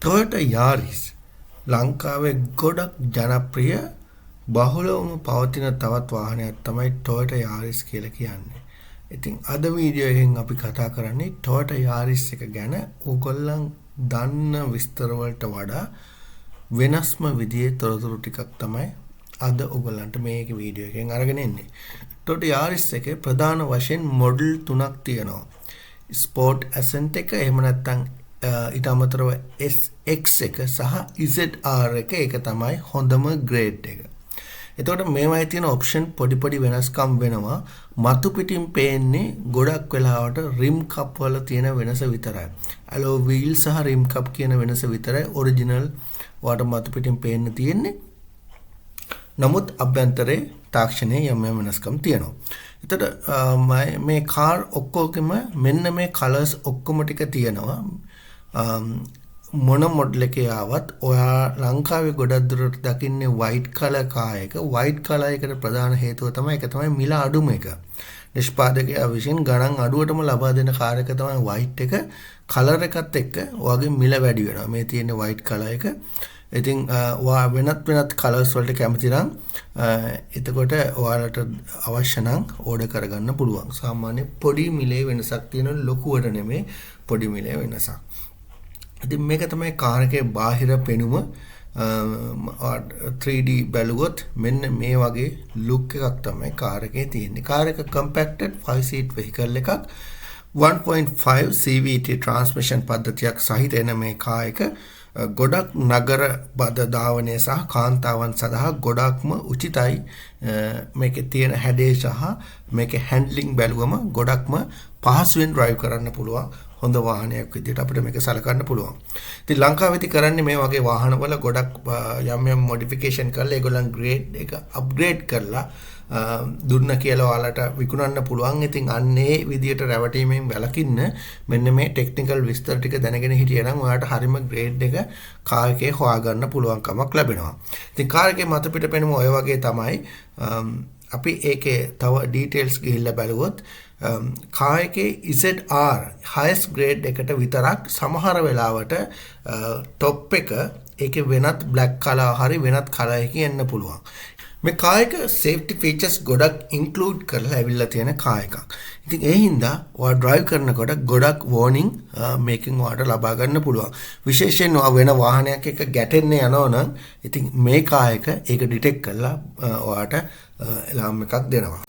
Toyota යාරිස් ලංකාවේ ගොඩක් ජනප්‍රිය, බහුලවම පවතින තවත් වාහනයක් තමයි ටොයෝටා යාරිස් කියලා කියන්නේ. ඉතින් අද වීඩියෝ එකෙන් අපි කතා කරන්නේ ටොයෝටා යාරිස් එක ගැන ඕගොල්ලන් දන්න විස්තර වලට වඩා වෙනස්ම විදිහේ තොරතුරු ටිකක් තමයි අද ඔයගොල්ලන්ට මේක වීඩියෝ එකෙන් අරගෙන එන්නේ. ටොයෝටා යාරිස් එකේ ප්‍රධාන වශයෙන් මොඩල් තුනක් තියෙනවා. ස්පෝර්ට් ඇසන්ට් එක, එහෙම නැත්නම් ඊට අමතරව SX එක සහ ZR එක. ඒක තමයි හොඳම ග්‍රේඩ් එක. එතකොට මේවායේ තියෙන ඔප්ෂන් පොඩි පොඩි වෙනස්කම් වෙනවා. මතු පිටින් පේන්නේ ගොඩක් වෙලාවට රිම් කප් වල තියෙන වෙනස විතරයි. ඇලෝ වීල් සහ රිම් කප් කියන වෙනස විතරයි ඔරිජිනල් ඔයාට මතු පිටින් පේන්න තියෙන්නේ. නමුත් අභ්‍යන්තරේ තාක්ෂණයේ යම් යම් වෙනස්කම් තියෙනවා. එතකොට මේ කාර් ඔක්කොගෙම මෙන්න මේ කලර්ස් ඔක්කොම ටික තියෙනවා. මොන මොඩල් එකේ ආවත් ඔයා ලංකාවේ ගොඩක් දුරට දකින්නේ වයිට් කලර් කාර් එක. වයිට් කලර් එකට ප්‍රධාන හේතුව තමයි ඒක තමයි මිල අඩුම එක. නිෂ්පාදකයා විසින් ගණන් අඩුවටම ලබා දෙන කාර් එක තමයි වයිට් එක. කලර් එකත් එක්ක ඔයාගේ මිල වැඩි වෙනවා. මේ තියෙන්නේ වයිට් කලර් එක. ඉතින් ඔයා වෙනත් වෙනත් කලර්ස් වලට කැමති නම්, එතකොට ඔයාලට අවශ්‍ය නම් ඕඩර් කරගන්න පුළුවන්. සාමාන්‍ය පොඩි මිලේ වෙනසක් තියෙන, ලොකුවට නෙමෙයි, පොඩි මිලේ වෙනසක්. ඉතින් මේක තමයි කාර් එකේ බාහිර පෙනුම. 3D බැලුවොත් මෙන්න මේ වගේ ලුක් එකක් තමයි කාර් එකේ තියෙන්නේ. කාර් එක කම්පැක්ටඩ් 5 seat vehicle එකක්. 1.5 CVT transmission පද්ධතියක් සහිත එන මේ කාර් එක ගොඩක් නගර බද ධාවනය සහ කාන්තාවන් සඳහා ගොඩක්ම උචිතයි. මේකේ තියෙන හැඩය සහ මේකේ හැන්ඩ්ලිං බැලුවම ගොඩක්ම පහසුවෙන් ඩ්‍රයිව් කරන්න පුළුවන් හොඳ වාහනයක් විදිහට අපිට මේක සලකන්න පුළුවන්. ඉතින් ලංකාවේදී කරන්නේ මේ වගේ වාහනවල ගොඩක් යම් යම් මොඩිෆිකේෂන් කරලා ඒගොල්ලන් ග්‍රේඩ් එක අප්ග්‍රේඩ් කරලා දුන්න කියලා ඔයාලට විකුණන්න පුළුවන්. ඉතින් අන්න ඒ විදිහට රැවටීමෙන් වැළකින්න මෙන්න මේ ටෙක්නිකල් විස්තර ටික දැනගෙන හිටියනම් ඔයාලට හරිම ග්‍රේඩ් එක කාර් එකේ හොයාගන්න පුළුවන්කමක් ලැබෙනවා. ඉතින් කාර් එකේ මතු පිට පෙනුම ඔය වගේ තමයි. අපි ඒකේ තව ඩීටේල්ස් ගිහිල්ලා බැලුවොත්, කාර් එකේ ZR highest grade එකට විතරක් සමහර වෙලාවට ටොප් එක ඒකේ වෙනත් බ්ලැක් කලර් හරි වෙනත් කලර් එකකින් එන්න පුළුවන්. මේ කාර් එක සේෆ්ටි ෆීචර්ස් ගොඩක් ඉන්ක්ලූඩ් කරලා ඇවිල්ලා තියෙන කාර් එකක්. ඉතින් ඒ හින්දා ඔයා ඩ්‍රයිව් කරනකොට ගොඩක් වෝනින් මේකෙන් ඔයාට ලබා ගන්න පුළුවන්. විශේෂයෙන් ඔයා වෙන වාහනයක් එක්ක ගැටෙන්න යනවා නම්, ඉතින් මේ කාර් එක ඒක ඩිටෙක්ට් කරලා ඔයාට ඇලාම් එකක් දෙනවා.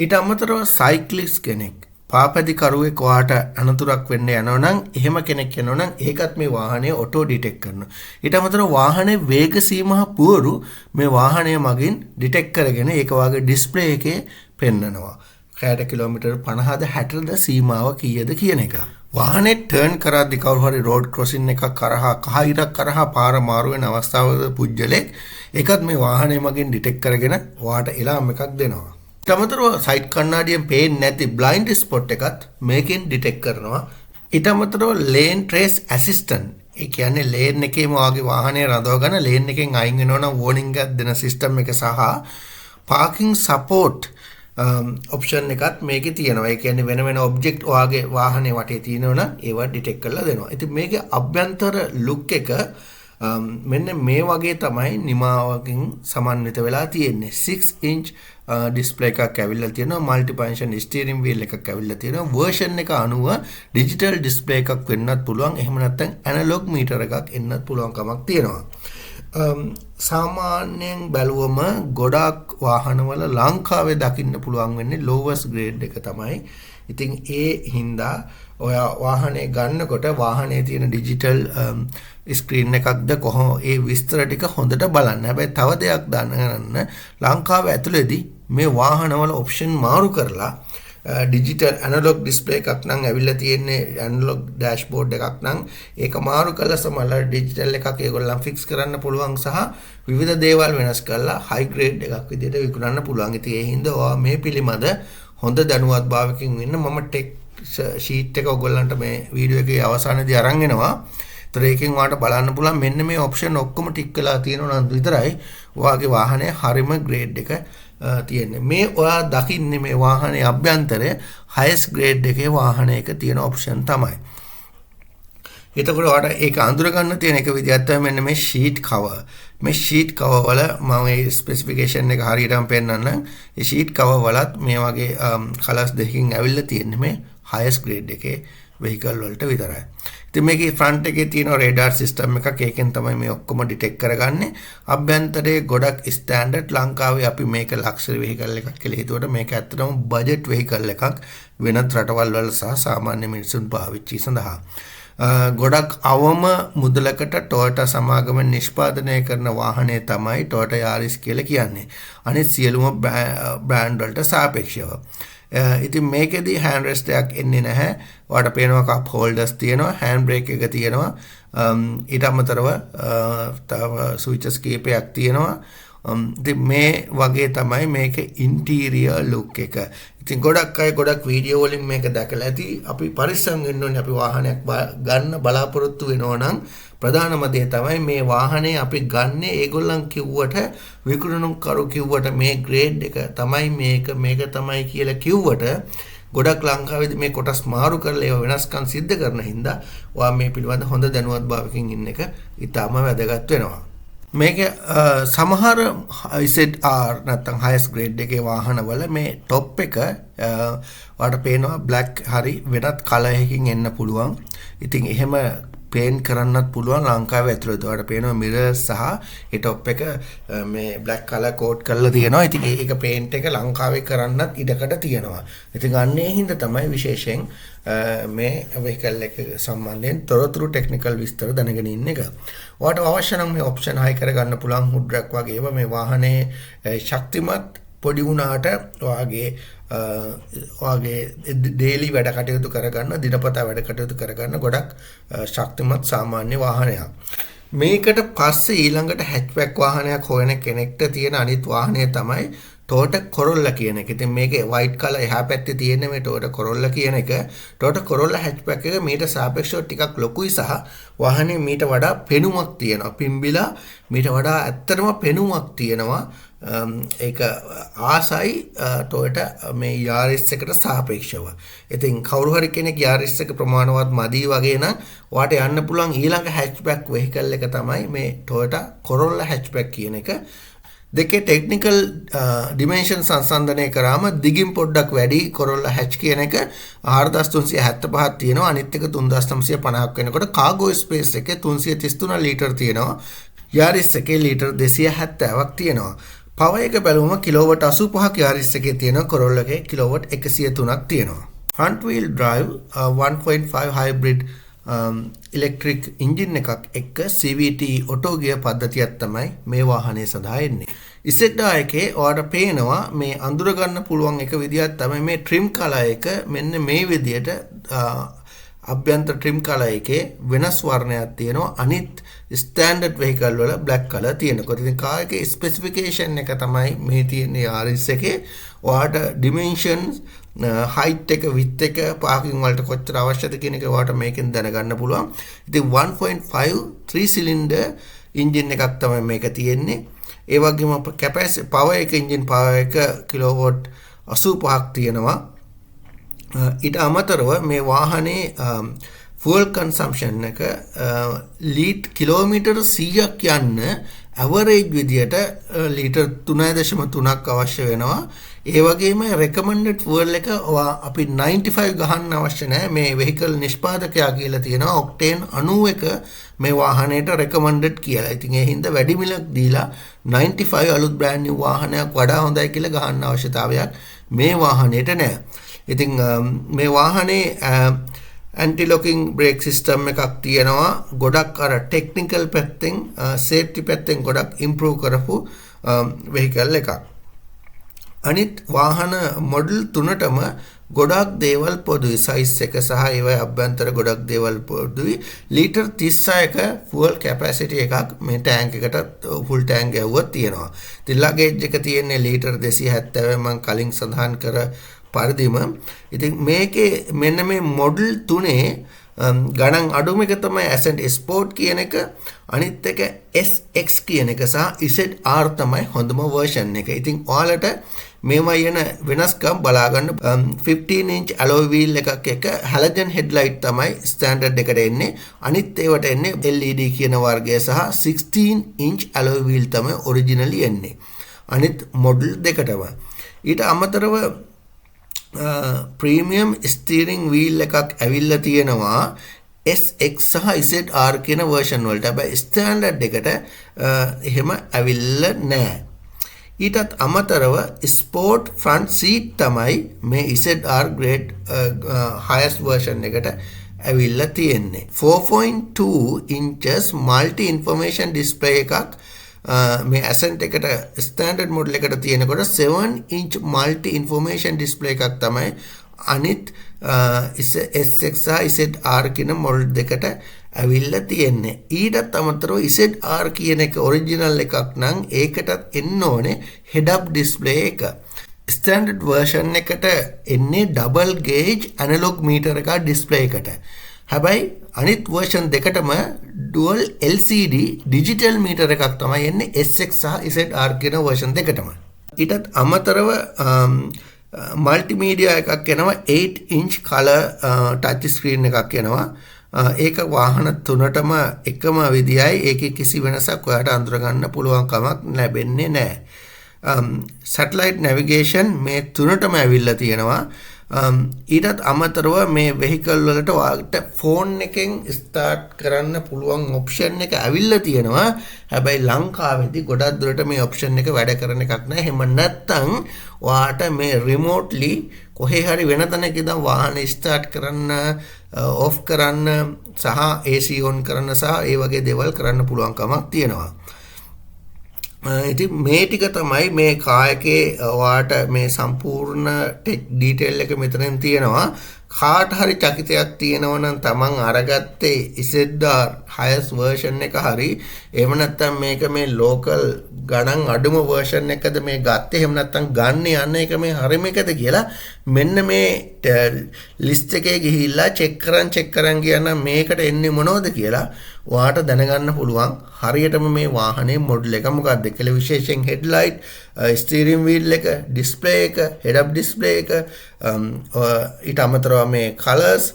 ඊට අමතරව සයික්ලිස්ට් කෙනෙක්, පාපැදිකරුවෙක් ඔයාට අනතුරක් වෙන්න යනවා නම්, එහෙම කෙනෙක් යනවා නම්, ඒකත් මේ වාහනය ඔටෝ ඩිටෙක්ට් කරනවා. ඊට අමතරව වාහනේ වේග සීමා පුවරු මේ වාහනය මගින් ඩිටෙක්ට් කරගෙන ඒක ඔයාගේ ඩිස්ප්ලේ එකේ පෙන්නනවා. පැයට කිලෝමීටර් 50ද 60ද, සීමාව කීයද කියන එක. වාහනේ ටර්න් කරද්දි කවුරු හරි රෝඩ් ක්‍රොසින් එකක් කරහා, කහ ඉරක් කරහා පාර මාරු වෙන අවස්ථාවක පුද්ගලෙක්, ඒකත් මේ වාහනය මගින් ඩිටෙක්ට් කරගෙන ඔයාට එලාම් එකක් දෙනවා. ඊට අමතරව සයිඩ් කණ්ණාඩියෙන් පේන්නේ නැති බ්ලයින්ඩ් ස්පොට් එකත් මේකෙන් ඩිටෙක්ට් කරනවා. ඊට අමතරව ලේන් ට්‍රේස් ඇසිස්ටන්ට්, ඒ කියන්නේ ලේන් එකේම ඔයාගේ වාහනය රඳවගෙන ලේන් එකෙන් අයින් වෙනවා නම් වෝනින් එකක් දෙන සිස්ටම් එක සහ පාකින් සපෝට් ඔප්ෂන් එකත් මේකේ තියෙනවා. ඒ කියන්නේ වෙන වෙන ඔබ්ජෙක්ට් ඔයාගේ වාහනේ වටේ තියෙනවා නම් ඒවා ඩිටෙක්ට් කරලා දෙනවා. ඉතින් මේකේ අභ්‍යන්තර ලුක් එක මෙන්න මේ වගේ තමයි නිමාවකින් සමන්විත වෙලා තියෙන්නේ. 6 inch display එකක් ඇවිල්ලා තියෙනවා. මල්ටි ෆන්ක්ෂන් ස්ටියරින් වීල් එකක් ඇවිල්ලා තියෙනවා. වර්ෂන් එක අනුව ඩිජිටල් ඩිස්ප්ලේ එකක් වෙන්නත් පුළුවන්. එහෙම නැත්නම් ඇනලොග් මීටර් එකක් එන්නත් පුළුවන් කමක් තියෙනවා. සාමාන්‍යයෙන් බැලුවම ගොඩක් වාහනවල ලංකාවේ දකින්න පුළුවන් වෙන්නේ ලෝවස්ට් ග්‍රේඩ් එක තමයි. ඉතින් ඒ හින්දා ඔයා වාහනේ ගන්නකොට වාහනේ තියෙන ඩිජිටල් ස්ක්‍රීන් එකක්ද කොහොම ඒ විස්තර ටික හොඳට බලන්න. හැබැයි තව දෙයක් දැනගන්න, ලංකාව ඇතුළේදී මේ වාහනවල ඔප්ෂන් මාරු කරලා ඩිජිටල් ඇනලොග් ඩිස්ප්ලේ එකක් නම් ඇවිල්ලා තියෙන්නේ, ඇනලොග් ඩෑෂ්බෝඩ් එකක් නම් ඒක මාරු කරලා සමහරවල් ඩිජිටල් එකක් ඒගොල්ලන් ෆික්ස් කරන්න පුළුවන් සහ විවිධ දේවල් වෙනස් කරලා හයි ග්‍රේඩ් එකක් විදිහට විකුණන්න පුළුවන්. ඉතින් ඒ හින්දා ඔයා මේ පිළිබඳ හොඳ දැනුවත් භාවයකින් ඉන්න. මම ටෙක් ෂීට් එක ඔයගොල්ලන්ට මේ වීඩියෝ එකේ අවසානයේදී අරන් එනවා. ඒතර ඒකෙන් ඔයාලට බලන්න පුළුවන් මෙන්න මේ ඔප්ෂන් ඔක්කොම ටික් වෙලා තියෙනවා නම් විතරයි ඔයාගේ වාහනේ හරිම ග්‍රේඩ් එක තියෙන්නේ. මේ ඔයා දකින්නේ මේ වාහනේ අභ්‍යන්තරය හයස්ට් ග්‍රේඩ් එකේ වාහනයක තියෙන ඔප්ෂන් තමයි. එතකොට ඔයාලට ඒක අඳුර ගන්න තියෙන එක විදිහක් තමයි මෙන්න මේ ෂීට් කවර්. මේ ෂීට් කවර් වල මම ඒ ස්පෙසිෆිකේෂන් එක හරියටම පෙන්නන්නම්. ඒ ෂීට් කවර් වලත් මේ වගේ කලර්ස් දෙකකින් ඇවිල්ලා තියෙන්නේ මේ හයස්ට් ග්‍රේඩ් එකේ වෙහිකල් වලට විතරයි. ඉතින් මේකේ ෆ්‍රන්ට් එකේ තියෙන රේඩාර් සිස්ටම් එකක්, ඒකෙන් තමයි මේ ඔක්කොම ඩිටෙක්ට් කරගන්නේ. අභ්‍යන්තරයේ ගොඩක් ස්ටෑන්ඩඩ්. ලංකාවේ අපි මේක ලක්ෂරි වෙහිකල් එකක් කියලා හිතුවට මේක ඇත්තටම බජට් වෙහිකල් එකක් වෙනත් රටවල් වල සහ සාමාන්‍ය මිනිසුන් පාවිච්චි සඳහා. ගොඩක් අවම මුදලකට ටොයටා සමාගමෙන් නිෂ්පාදනය කරන වාහනය තමයි ටොයටා යාරිස් කියලා කියන්නේ, අනිත් සියලුම බ්‍රෑන්ඩ් වලට සාපේක්ෂව. ඉතින් මේකෙදි හෑන්ඩ් රෙස්ට් එකක් එන්නේ නැහැ. ඔයාලට පේනවා කප් හෝල්ඩර්ස් තියෙනවා, හෑන්ඩ් බ්‍රේක් එක තියෙනවා. ඊට අමතරව තව ස්විචස් කීපයක් තියෙනවා. ඉතින් මේ වගේ තමයි මේක ඉන්ටීරියර් ලුක් එක. ඉතින් ගොඩක් අය ගොඩක් වීඩියෝ වලින් මේක දැකලා ඇති. අපි පරිස්සම් වෙන්න ඕනේ. අපි වාහනයක් ගන්න බලාපොරොත්තු වෙනවා නම් ප්‍රධානම දේ තමයි මේ වාහනේ අපි ගන්නෙ ඒගොල්ලන් කිව්වට, විකුණුම්කරු කිව්වට, මේ ග්‍රේඩ් එක තමයි මේක, මේක තමයි කියලා කිව්වට ගොඩක් ලංකාවේදී මේ කොටස් මාරු කරලා ඒවා වෙනස්කම් සිද්ධ කරන හින්දා ඔයා මේ පිළිබඳ හොඳ දැනුවත් භාවයකින් ඉන්න එක ඉතාම වැදගත් වෙනවා. මේක සමහර ZR නැත්තම් හයස්ට් ග්‍රේඩ් එකේ වාහනවල මේ ටොප් එක ඔයාලට පේනවා බ්ලැක් හරි වෙනත් කලර් එකකින් එන්න පුළුවන්. ඉතින් එහෙම පේන්ට් කරන්නත් පුළුවන් ලංකාවේ ඇතුළත. ඔයාලට පේනවා මිරර් සහ ඒ ටොප් එක මේ බ්ලැක් කලර් කෝට් කරලා තියෙනවා. ඉතින් ඒක පේන්ට් එක ලංකාවේ කරන්නත් ඉඩකඩ තියෙනවා. ඉතින් අන්න ඒ හින්දා තමයි විශේෂයෙන් මේ වෙහිකල් එක සම්බන්ධයෙන් තොරතුරු ටෙක්නිකල් විස්තර දැනගෙන ඉන්න එක. ඔයාලට අවශ්‍ය නම් මේ ඔප්ෂන් හයි කරගන්න පුළුවන් හුඩ් රැක් වගේ ඒවා. මේ වාහනේ ශක්තිමත්, පොඩි වුණාට ඔයාගේ ඔයාගේ ඩේලි වැඩ කටයුතු කරගන්න, දිනපතා වැඩ කටයුතු කරගන්න ගොඩක් ශක්තිමත් සාමාන්‍ය වාහනයක්. මේකට පස්සේ ඊළඟට හැච්බැක් වාහනයක් හොයන කෙනෙක්ට තියෙන අනිත් වාහනය තමයි ටොයෝටා කොරොල්ලා කියන එක. ඉතින් මේකේ වයිට් කලර් එහා පැත්තේ තියෙන මේ ටොයෝටා කොරොල්ලා කියන එක, ටොයෝටා කොරොල්ලා හැච්බැක් එක මීට සාපේක්ෂව ටිකක් ලොකුයි සහ වාහනේ මීට වඩා පෙනුමක් තියෙනවා. පිම්බිලා මීට වඩා ඇත්තටම පෙනුමක් තියෙනවා. ඒක ආසයි ටොයෝටා මේ යාරිස් එකට සාපේක්ෂව. ඉතින් කවුරු හරි කෙනෙක් යාරිස් එක ප්‍රමාණවත් මදි වගේ නම් ඔයාට යන්න පුළුවන් ඊළඟ හැච්බැක් වෙහිකල් එක තමයි මේ ටොයෝටා කොරොල්ලා හැච්බැක් කියන එක. දෙකේ ටෙක්නිකල් ඩිමෙන්ෂන් සංසන්දනය කරාම දිගින් පොඩ්ඩක් වැඩි කොරොල්ලා හැච් කියන එක 4375ක් තියෙනවා. අනිත් එක 3950ක් වෙනකොට කාගෝ ස්පේස් එකේ 333 ලීටර් තියෙනවා. යාරිස් එකේ ලීටර් 270ක් තියෙනවා. පවර් එක බැලුවම කිලෝවට් 85ක් යාරිස් එකේ තියෙනවා. කොරොල්ලා එකේ කිලෝවට් 103ක් තියෙනවා. Front wheel drive 1.5 hybrid electric engine එකක් එක්ක CVT auto gear පද්ධතියක් තමයි මේ වාහනය සඳහා එන්නේ. ඉසෙඩ්ආ එකේ ඔයාලට පේනවා මේ අඳුර ගන්න පුළුවන් එක විදිහක් තමයි මේ ට්‍රිම් කලර් එක මෙන්න මේ විදිහට අභ්‍යන්තර ට්‍රිම් කලර් එකේ වෙනස් වර්ණයක් තියෙනවා. අනිත් ස්ටෑන්ඩඩ් වෙහිකල් වල බ්ලැක් කලර් තියෙනකොට. ඉතින් කාර් එකේ ස්පෙසිෆිකේෂන් එක තමයි මේ තියෙන්නේ යාරිස් එකේ. ඔයාට ඩිමෙන්ෂන්ස්, හයිට් එක, විත් එක, පාකින් වලට කොච්චර අවශ්‍යද කියන එක ඔයාට මේකෙන් දැනගන්න පුළුවන්. ඉතින් 1.5 3 සිලින්ඩර් එන්ජින් එකක් තමයි මේක තියෙන්නේ. ඒ වගේම කැපැසිටි පවර් එක, එන්ජින් පවර් එක කිලෝවොට් 85ක් තියෙනවා. ඊට අමතරව මේ වාහනේ ෆුවල් කන්සම්ප්ෂන් එක ලීට් කිලෝමීටර් 100ක් යන්න ඇවරේජ් විදියට ලීටර් 3.3ක් අවශ්‍ය වෙනවා. ඒ වගේම රෙකමන්ඩඩ් ෆුවල් එක ඔයා අපි 95 ගහන්න අවශ්‍ය නැහැ. මේ වෙහිකල් නිෂ්පාදකයා කියලා තියෙනවා ඔක්ටේන් 91 මේ වාහනයට රෙකමන්ඩඩ් කියලා. ඉතින් ඒ හින්දා වැඩි මිලක් දීලා 95 අලුත් බ්‍රෑන්ඩ් නිව් වාහනයක් වඩා හොඳයි කියලා ගහන්න අවශ්‍යතාවයක් මේ වාහනයට නෑ. ඉතින් මේ වාහනේ ඇන්ටි ලොකින් බ්‍රේක් සිස්ටම් එකක් තියෙනවා. ගොඩක් අර ටෙක්නිකල් පැත්තෙන්, සේෆ්ටි පැත්තෙන් ගොඩක් ඉම්ප්‍රූව් කරපු වෙහිකල් එකක්. අනිත් වාහන මොඩල් තුනටම ගොඩක් දේවල් පොදුයි. සයිස් එක සහ ඒවයේ අභ්‍යන්තර ගොඩක් දේවල් පොදුයි. ලීටර් 36ක ෆුවල් කැපැසිටි එකක් මේ ටැංක් එකට ෆුල් ටැංක් ගැහුවොත් තියෙනවා. ඉතින් ලගේජ් එක තියෙන්නේ ලීටර් 270 මං කලින් සඳහන් කර පරිදිම. ඉතින් මේකේ මෙන්න මේ මොඩල් තුනේ ගණන් අඩුම එක තමයි Ascent Sport කියන එක. අනිත් එක SX කියන එක සහ ZR තමයි හොඳම වර්ෂන් එක. ඉතින් ඔයාලට මේවා යන වෙනස්කම් බලා ගන්න 15 inch alloy wheel එකක් එක halogen headlight තමයි ස්ටෑන්ඩඩ් එකට එන්නේ. අනිත් ඒවට එන්නේ LED කියන වර්ගය සහ 16 inch alloy wheel තමයි ඔරිජිනලි එන්නේ. අනිත් මොඩල් දෙකටම. ඊට අමතරව ප්‍රීමියම් ස්ටීරිං වීල් එකක් ඇවිල්ලා තියෙනවා SX සහ ZR කියන වර්ෂන් වලට. හැබැයි ස්ටෑන්ඩඩ් එකට එහෙම ඇවිල්ලා නෑ. ඊටත් අමතරව ස්පෝර්ට් ෆ්‍රන්ට් සීට් තමයි මේ ZR grade highest version එකට ඇවිල්ලා තියෙන්නේ. 4.2 inches multi information display එකක් මේ Ascent එකට ස්ටෑන්ඩඩ් මොඩල් එකට තියෙනකොට 7 inch multi information display එකක් තමයි අනිත් SX සහ ZR කියන මොඩල් දෙකට ඇවිල්ලා තියෙන්නේ. ඊටත් අමතරව ZR කියන එක ඔරිජිනල් එකක් නම් ඒකටත් එන්න ඕනේ head up display එක. ස්ටෑන්ඩඩ් වර්ෂන් එකට එන්නේ ඩබල් ගේජ් ඇනලොග් මීටර් එකක් ඩිස්ප්ලේ එකට. හැබැයි අනිත් වර්ෂන් දෙකටම ඩුවල් LCD digital metre එකක් තමයි එන්නේ SX සහ ZR කියන වර්ෂන් දෙකටම. ඊටත් අමතරව මල්ටිමීඩියා එකක් එනවා, 8 inch color touch screen එකක් එනවා. ඒක වාහන තුනටම එකම විදියයි. ඒකේ කිසි වෙනසක් ඔයාට අඳුරගන්න පුළුවන් කමක් ලැබෙන්නේ නැහැ. සැටලයිට් නැවිගේෂන් මේ තුනටම ඇවිල්ලා තියෙනවා. ඊටත් අමතරව මේ වෙහිකල් වලට ඔයාලට ෆෝන් එකෙන් ස්ටාර්ට් කරන්න පුළුවන් ඔප්ෂන් එක ඇවිල්ලා තියෙනවා. හැබැයි ලංකාවේදී ගොඩක් දුරට මේ ඔප්ෂන් එක වැඩ කරන එකක් නෑ. එහෙම නැත්නම් ඔයාට මේ රිමෝට්ලි කොහේ හරි වෙන තැනක ඉඳන් වාහන ස්ටාර්ට් කරන්න, ඔෆ් කරන්න සහ AC on කරන්න සහ ඒ වගේ දේවල් කරන්න පුළුවන් කමක් තියෙනවා. ඉතින් මේ ටික තමයි මේ කාර් එකේ ඔයාට මේ සම්පූර්ණ ටෙක් ඩීටේල් එක මෙතනින් තියෙනවා. කාට හරි චකිතයක් තියෙනවා නම් තමන් අරගත්තේ ZR highest version එක හරි, එහෙම නැත්නම් මේක මේ ලෝකල් ගණන් අඩුම වර්ෂන් එකද මේ ගත්තේ, එහෙම නැත්නම් ගන්න යන එක මේ හරිම එකද කියලා මෙන්න මේ ලිස්ට් එකේ ගිහිල්ලා චෙක් කරන් ගියා නම් මේකට එන්නේ මොනවද කියලා ඔයාට දැනගන්න පුළුවන් හරියටම මේ වාහනේ මොඩල් එක මොකක්ද කියලා. විශේෂයෙන් හෙඩ්ලයිට්, ස්ටීරින් වීල් එක, ඩිස්ප්ලේ එක, හෙඩ් අප් ඩිස්ප්ලේ එක, ඊට අමතරව මේ කලර්ස්,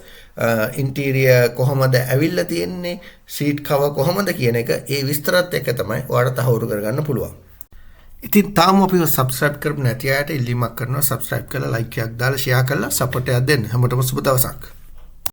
ඉන්ටීරියර් කොහොමද ඇවිල්ලා තියෙන්නේ, සීට් කවර් කොහොමද කියන එක ඒ විස්තරත් එක්ක තමයි ඔයාලට තහවුරු කරගන්න පුළුවන්. ඉතින් තාම අපිව සබ්ස්ක්‍රයිබ් කරපු නැති අයට ඉල්ලීමක් කරනවා, සබ්ස්ක්‍රයිබ් කරලා, ලයික් එකක් දාලා, ෂෙයා කරලා සපෝට් එකක් දෙන්න. හැමෝටම සුබ දවසක්.